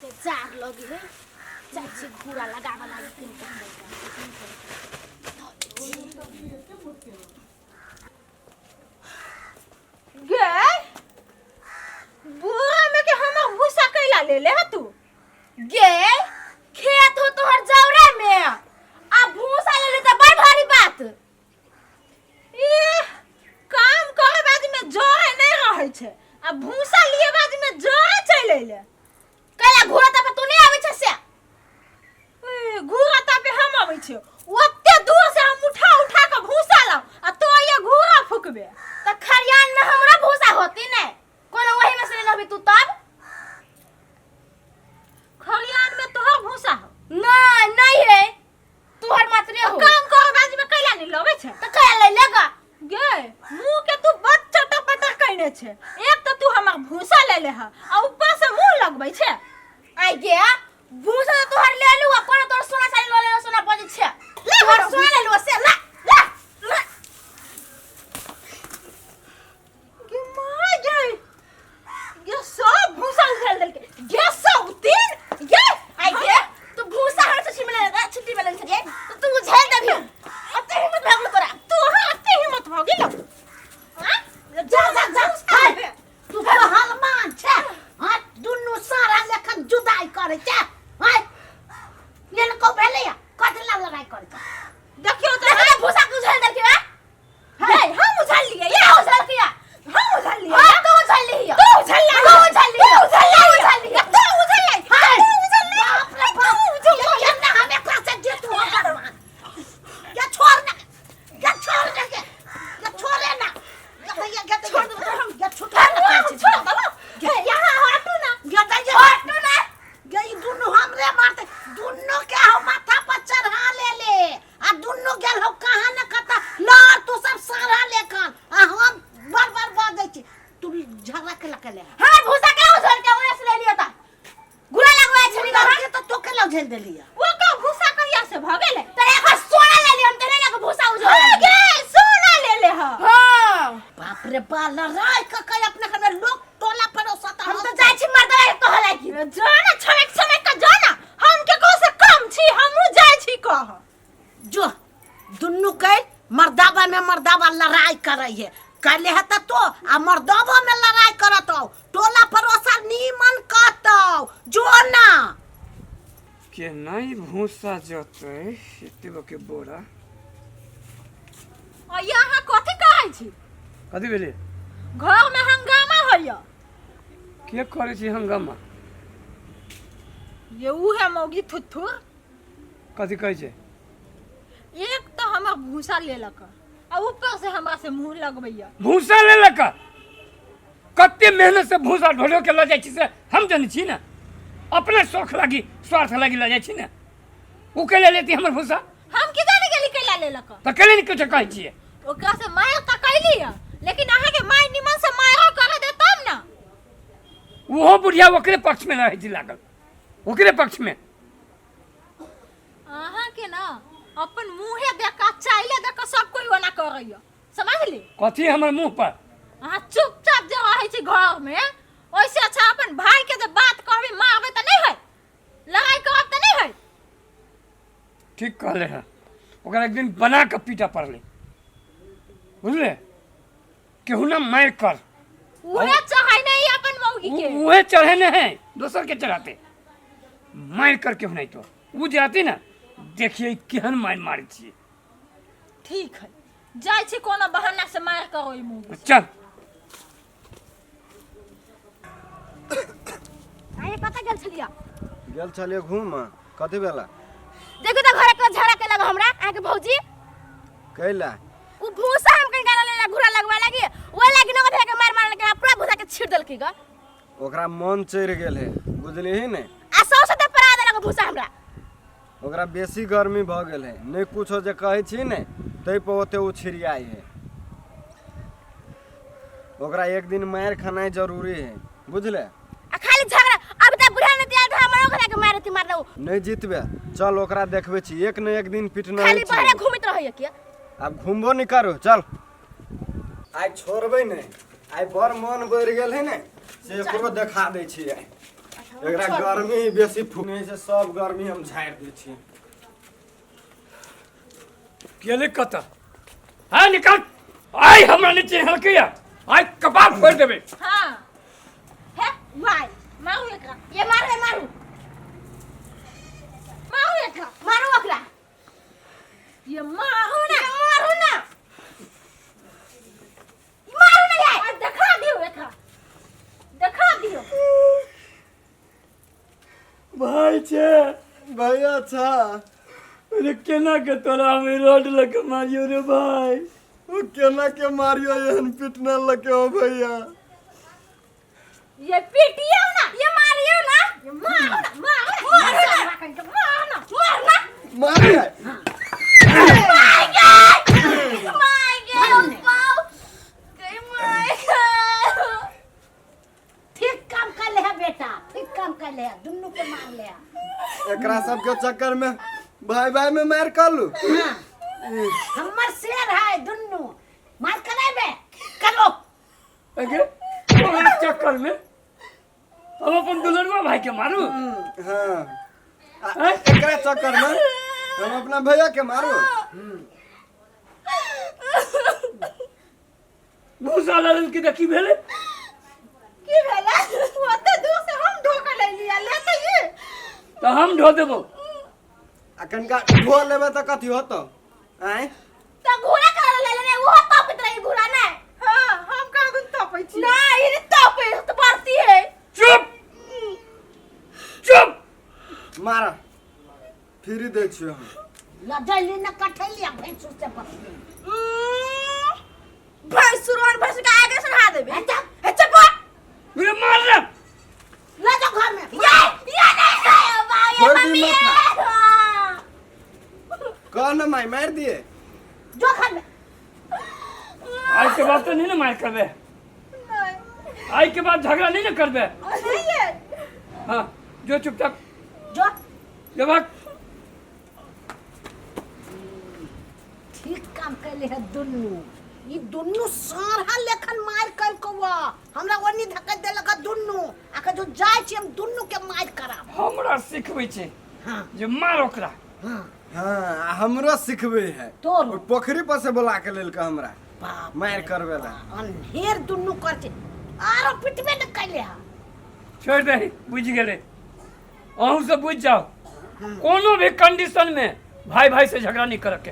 जार लगी है जाइ छी घूरा लगाबऽ लागी कनि। गे, बोरा में के हमर भूसा कैला ले ले तू? गे, खेत हो तोहर जौरे में आ भूसा ले ले त बड़ भारी बात। ए, काम करे बाजी में जोरे नहीं रहै छै आ भूसा लिए बाजी में जोरे चलि अइले। कैला घोड़ा तब तू नहीं आबै छै से? ए, घूरा तापे हम अबै छियो? ओते दूर से हम उठा उठा के भूसा लाउ आ तो ये घूरा फुकबे? त खरियान में हमरा भूसा होती ने कोनो, वही में से ले लेबी तू तब। खरियान में तोहर भूसा हो? नहीं, नहीं है, तोहर मात्रे हो। काम करे बाजी में कैला नहीं लबै छै? त कैला ले लेगा? गे, मुंह के तू बड़ चटर पटर कइने छै। एक तो तू हमर भूसा ले ले ह आ ऊपर से मुंह लगबै छै। आई गे, भूसा त तोहर ले लू आ कोनो तोहर सोना चांदी ल ले, सोना बजै छै ले। तोहर हमर सोना ले लू से ला ला ला। गे माय गे, गे सब भूसा उझाल देलकै गे सब तीन गे। आई गे, तू भूसा हर से छिमेले छिट्टी में लेने छलियै त तू झेल देबही? अते हिम्मत भऽ गेलो तोरा? तोहर एते हिम्मत भऽ गेलौ? आँ? जा जा जा, हाय, तू पहलवान छै? हाँ, दुनू सारा लेखन जुदाई करे छै। हाय, लेलको भेलैया कथी ला लड़ाई करे छै? देखियौ तऽ। देखले भूसा के उझेल देलकै आ? हे, हम उझाललियै? के उझेलकै? हम उझाललियै? हाँ, तू उझललिही। तू उझलला। तू उझललिही। तू उझलला। तू उझललिही। तू उझलला। हाय, तू उझलला। बाप रे बाप, ये केना हम एकरा से जीतू? हम भगवान, ये छोड़ ना, ये छोड़ ना, ये छोड़े ना, ये ये ये छोड़ दे हम। ये छुटा ना। छोड़ दो। हे, यहाँ हटू ना। ये ये हटू ना। ये ई दुनू हमरे मारते, दुनू के हम माथा पर चढ़ा ले ले आ दुनू गेल हो कहाँ न कता लड़। तू सब सारा लेखन आ हम बार बार बाजै छी। तू झगड़ा के लके ले? हमर भूसा के उझल के ओने से ले लियो त गुड़ा लगवा छली बाबा। के तो तोके लग झेल देलिया। ओकर भूसा कहिया से भऽ गेलै? त एक सोना ले लियो, हम तेरे लगे भूसा उझल। हाँ गे, सोना ले ले ह। हां। बाप रे बा, लड़ाई क के अपने घर में लोग टोला पड़ोसा हम तो जाइ छी मर्दवा के कहऽ लागी। जो ना, छमेक छमेक के जो ना। हम केकरो से कम छी? हमहूँ जाइ छी कह। जो दुनू के मर्दाबा में मर्दाबा लड़ाई करे है, कहले है त तो आ मर्दाबा में लड़ाई करत हो, टोला पड़ोसा नीमन कहतौ। जो ना। के नहीं भूसा जतै एते के बोरा। आ ये अहाँ कथी कहै छी? कथी भेलै? घर में हंगामा होइया। के करै छी हंगामा? ये उहे मौगी थुथुर। कथी कहै छै? एक तऽ हमर भूसा लेलक आ ऊपर से हमरा से मुंह लगबैया। भूसा लेलक? कते मेहनत से भूसा ढोढो के लऽ जाइ छी से हम जनै छी ने। अपने शौख लागी, स्वार्थ लागी लऽ जाइ छी ने। ओ कैला लेती हमर भूसा? हम की जाने गेली कैला लेलक। तऽ कैले ने किछो कहै छियै? ओकरा से मार तऽ कैली है, लेकिन अहाँ के माय निमन से मारो करे दे तब ना। ओहो बुढ़िया ओकरे पक्ष में रहै छी लागल, ओकरे पक्ष में। अहाँ के ना अपन मुंहे देख के, चाइले देख के सब कोई ओना करैया, समझली? कथी हमर मुंह पर? अहाँ चुपचाप जे रहै छी घर में, ओइसे अच्छा अपन भाई के जे बात कहबे, मारबे तऽ नहीं है, लड़ाई करब तऽ नहीं है। ठीक कहले हैं। ओकरा एक दिन बना के पीटा पड़ले, बुझले? केहू ना मार कर। उहे चाहे नहीं अपन मौगी के। उहे चढ़े ने है, दोसर के चढ़ाते। मार कर केहू नहीं तो उ जाती ना, देखिए केहन मार मारै छियै। ठीक है, जाइ छी कोनो बहाना से मार करो ई मौगी से। चल। आइ कतऽ गेल छलियै? गेल छलियै घूम। कथी भेला? देखू तऽ घरे के झगड़ा केलक हमरा अहाँके भौजी। कैला? उ भूसा हम कहीं गाला लेला घुरा लगवा लागी, ओहि लागी नगद के मार मार के पूरा भूसा के छीट देलकी ग। ओकरा मन चढ़ि गेल है, बुझलिही ने? आ सौ से परा देलक भूसा हमरा। ओकरा बेसी गर्मी भऽ गेल है। नहि कुछो जे कहै छी ने ताहि पर ओते ओ छिड़ियाइ है। ओकरा एक दिन मारि खेनाइ जरूरी है, बुझले? आ खाली झगड़ा, अभी तक बुढ़ा नहीं दिया था हमरा, ओकरा के मारती मार दऊ। नहि जीतबे, चल ओकरा देखबै छी, एक ने एक दिन पिटना खाली बहरे घूमत रहैया के। आब घूमबो नहि करू, चल। आइ छोड़बै नहि, आइ बड़ मन बढ़ि गेल है ने से एकरो देखा दै छियै। अच्छा। एकरा गर्मी बेसी फूकने से सब गर्मी हम झाड़ि दै छी। गेलै कतऽ? हाँ, निकाल। आइ हमरा नहि चिन्हलकैया, आइ कपार फोड़ि देबै। हाँ हे वाई, मारू एकरा। ये मारू, ये मारू। मारू एकरा। मारू ओकरा। ये मारू ना। ये मारू ना, मारू ना ये। आ देखा दियो एकरा, देखा दियो। भाई छे। भैया अच्छा। अरे, केना के तोरा हम रोड लग के मारियो रे भाई? ओ केना के मारियो, एहन पिटना लगे हो भैया। ये पिटियो ना। ये मारियो ना। ये मारू ना, मारू ना। मारू ना। मारू ना। मारू ना। मारिए। My God, my God, बाप my God. ठीक काम कर ले है बेटा, ठीक काम कर ले है, दुनू के मार ले है। एकरा सबके चक्कर में भाई भाई में मार कर लू। हाँ, हमर शेर है दुनू, मार करेबे करो। अगे तोरा चक्कर में हम अपन दुलरुआ भाई के मारू? हाँ। हैं? एकरा चक्कर में हम अपना भैया के मारू? भूसा लड़ल की देखी भेलै। की भेलै? ओते दूर से हम ढोका ले लिया ले तो ये। तऽ हम ढो देबो। आ कनिका ढो लेबै तऽ कथी होतौ आँय? तो घोड़ा कर ले ले, वो तपत रही घोड़ा ना। हाँ, हम कहाँ दिन तपै छी? ना, ये तपे तो बढ़ती है। चुप चुप। मार, फ्री दै छियौ हम। लजैली न कठैली आ भैंसुर से बसली। भैंसुर, भैंसुर के आगे सुना देबे। अच्छा। अच्छा, बोल। रे, मार रे। ले जाओ घर में। ये नहीं है बाबा, ये छोड़ दी मम्मी माथा। है। कह न माय, मारि दिए। जो घर में। आइ के बाद तऽ नहीं ने मार करबे? नहीं। आइ के बाद झगड़ा नहीं ने करबे? नहीं है। हाँ, जो चुपचाप। जो। जब ठीक काम कैले है दुनू। ई दुनू सारा लेखन मार कर को हमरा ओनी धकेल देलक है दुनू। आके जो जाय छी, हम दुनू के मार कराब। हमरा सिखबै छै हाँ। जे मार ओकरा। हाँ। हाँ, आ हमरो सिखबै है। तोरो। ओहि पोखरी पर से बोला के लेलकै हमरा बाप मारि करबै ला। अन्हेर दुनू कर छै, आरो पिटबे न कैले है। छोड़ि दही, बुझि गेलै। अहूँ सब बुझि जाओ, कोनो भी कंडीशन में भाई भाई से झगड़ा नहीं करके।